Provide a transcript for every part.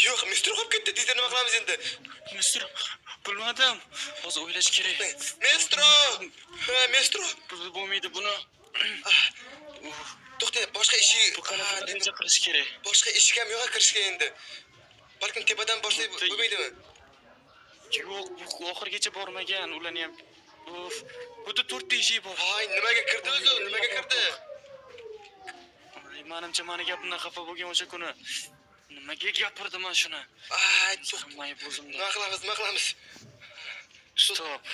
Yo'q, Mestro qolib ketdi. Tezda nima qilamiz endi? Mestro, bilmadim. Hozir o'ylash kerak. Mestro! Ha, Mestro. Bo'lmaydi buni. To'xta, boshqa eshik. Bu qanaqa reja qilish kerak? Boshqa eshik ham yo'q kirishga endi. Balkim tepadan boshlay bo'lmaydimi? Yo'q, bu oxirigacha bormagan, ularni ham. Uf, bu yerda to'rtta eshik bor. Voy, nimaga kirdi o'zi? Nimaga kirdi? Ay, manimcha mani gapimdan xafa bo'lgan o'sha kuni. Nimaga gapirdim man shuni? Ay, to'xta. Hamma ayb o'zimda. Nima qilamiz, nima qilamiz? Stop.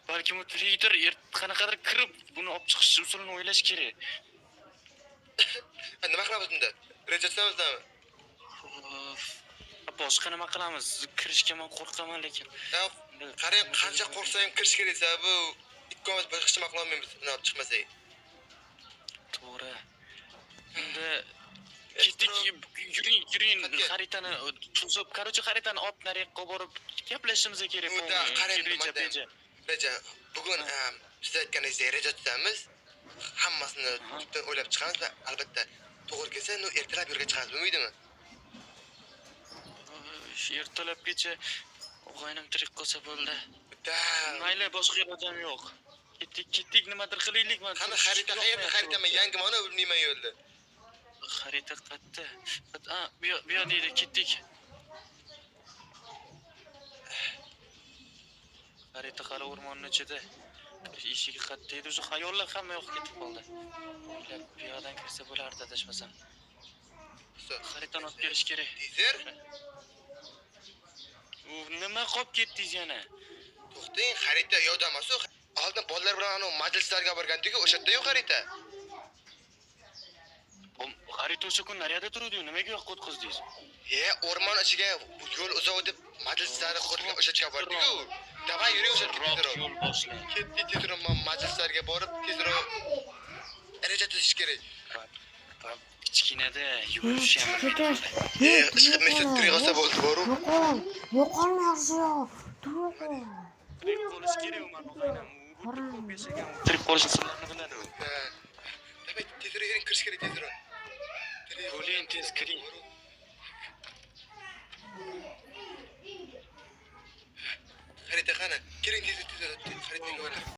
Balkim u tirikdir, qanaqadir kirib buni olib chiqish usulini o'ylash kerak. Nima qilamiz bunda? Reja tuzamizmi? Uf, boshqa nima qilamiz? Kirishga men qo'rqaman lekin. Qarang, qancha qo'rqsa ham kirish kerak, sababi ikkovimiz boshqa nima qila olmaymiz, uni olib chiqmasak. To'g'ri. Unda ketdik, yuring, yuring, xaritani tuzib, короче, xaritani olib nariyoqqa borib gaplashishimiz kerak. Qarang, reja. Reja, bugun siz aytganingizdek reja tuzamiz. Hammasini tubdan o'ylab chiqamiz va albatta to'g'ri kelsa, ertalab yo'lga chiqamiz, bo'lmaydimi? Ertalabgacha og'aynim tirik qolsa bo'ldi. Mayli, boshqa ilojim yo'q. Ketdik, ketdik, nimadir qilaylik. Qani xarita, qayerda xarita? Men yangi mana bilmayman yo'lni. Xarita qayerda? Ha, bu yoq deydi, ketdik. Xarita hali o'rmonning ichida. Eshigi qayerda edi? O'zi xayollar hamma yoq ketib qoldi. O'ylab bu yoqdan kirsa bo'lardi adashmasam. Xaritani olib kelish kerak. Dizer? U nima qolib ketdingiz yana? To'xtang, xarita yo'qda emas u. Oldin bolalar bilan anu majlislarga borgandik-ku, o'sha yerda yo'q xarita. Xarita o'sha kun nariyada turdi-yu, nimaga yo'q o'tkazdingiz? O'rmon ichiga yo'l uzoq deb majlislarni qurgan o'sha yerga bordik-ku. Davay yuring o'sha yerga tezroq. Yo'l boshlang. Ketdik tezroq, majlislarga borib tezroq reja tuzish kerak. Kichkinada yugurish ham bilmaydi. Ishqib Mestro tirik qolsa bo'ldi, boru. Yo'qol, yo'qol narsa yo'q. Yo'qol. Tirik qolish kerak u mani og'aynim. U ko'p yashagan. Tirik qolish usullarini biladi u. Davay tezroq yuring, kirish kerak tezroq. Bo'ling, tez kiring. Xarita qani? Kiring tez tez xaritaga.